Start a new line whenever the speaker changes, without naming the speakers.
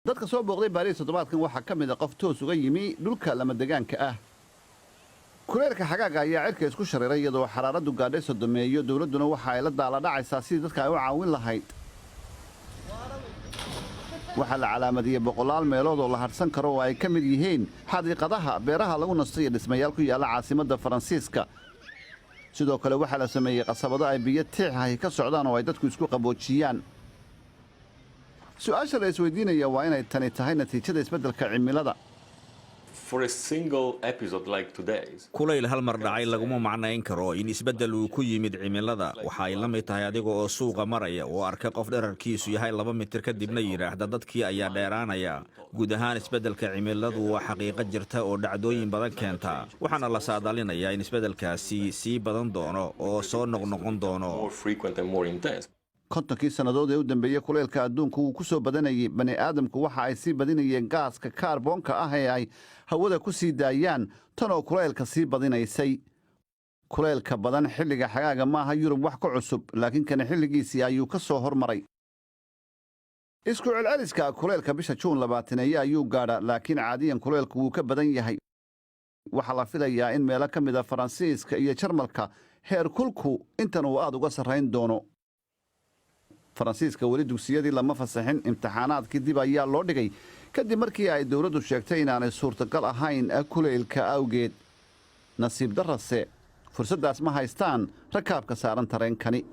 Dadka soo booqday Baariis toddobaadkan waxaa ka mid ah qof toos uga yimi dhulka lamadegaanka ah. Kuleylka xagaaga ayaa cirka isku shareeray, iyadoo xaraaraddu gaadhay 30meeyo. Dowladduna waxa ay la daaladhacaysaa sidii dadka ay u caawin lahayd. Waxaa la calaamadiyey boqolaal meelood oo la hadhsan karo, oo ay ka mid yihiin xadiiqadaha, beeraha lagu nasto iyo dhismayaal ku yaalla caasimadda Faransiiska. Sidoo kale waxaa la sameeyey qasabado ay biyo tiix ahi ka socdaan oo ay dadku isku qaboojiyaan. Su'aasha la isweydiinaya waa inay tani tahay natiijada isbeddelka cimilada.
Kulayl hal mar dhacay laguma macnayn karo in isbeddel uu ku yimid cimilada. Waxa ay la mid tahay adiga oo suuqa maraya oo arka qof dherarkiisu yahay 2 mitir, kadibna yidhaahda dadkii ayaa dheeraanaya. Guud ahaan, isbeddelka cimiladu waa xaqiiqo jirta oo dhacdooyin badan keenta, waxaana la saadaalinayaa in isbeddelkaasi sii badan doono oo soo noqnoqon doono.
50kii sannadood ee u dambeeyey, kuleylka adduunku wuu ku soo badanayey. Bani aadamku waxa ay sii badinayeen gaaska kaarboonka ah ee ay hawada ku sii daayaan, tan oo kulaylka sii badinaysay. Kulaylka badan xilliga xagaaga maaha Yurub wax ka cusub, laakiin kani xilligiisii ayuu ka soo hormaray. Isku celceliska kulaylka bisha Juun 20eeye ayuu gaadha, laakiin caadiyan kulaylku wuu ka badan yahay. Waxaa la filayaa in meelo ka mid ah Faransiiska iyo Jarmalka heer kulku intan uu aad uga sarrayn doono. Faransiiska weli dugsiyadii lama fasaxin. Imtixaanaadkii dib ayaa loo dhigay kadib markii ay dowladdu sheegtay inaanay suurtagal ahayn kulaylka awgeed. Nasiib darrase, fursaddaas ma haystaan rakaabka saaran tareenkani.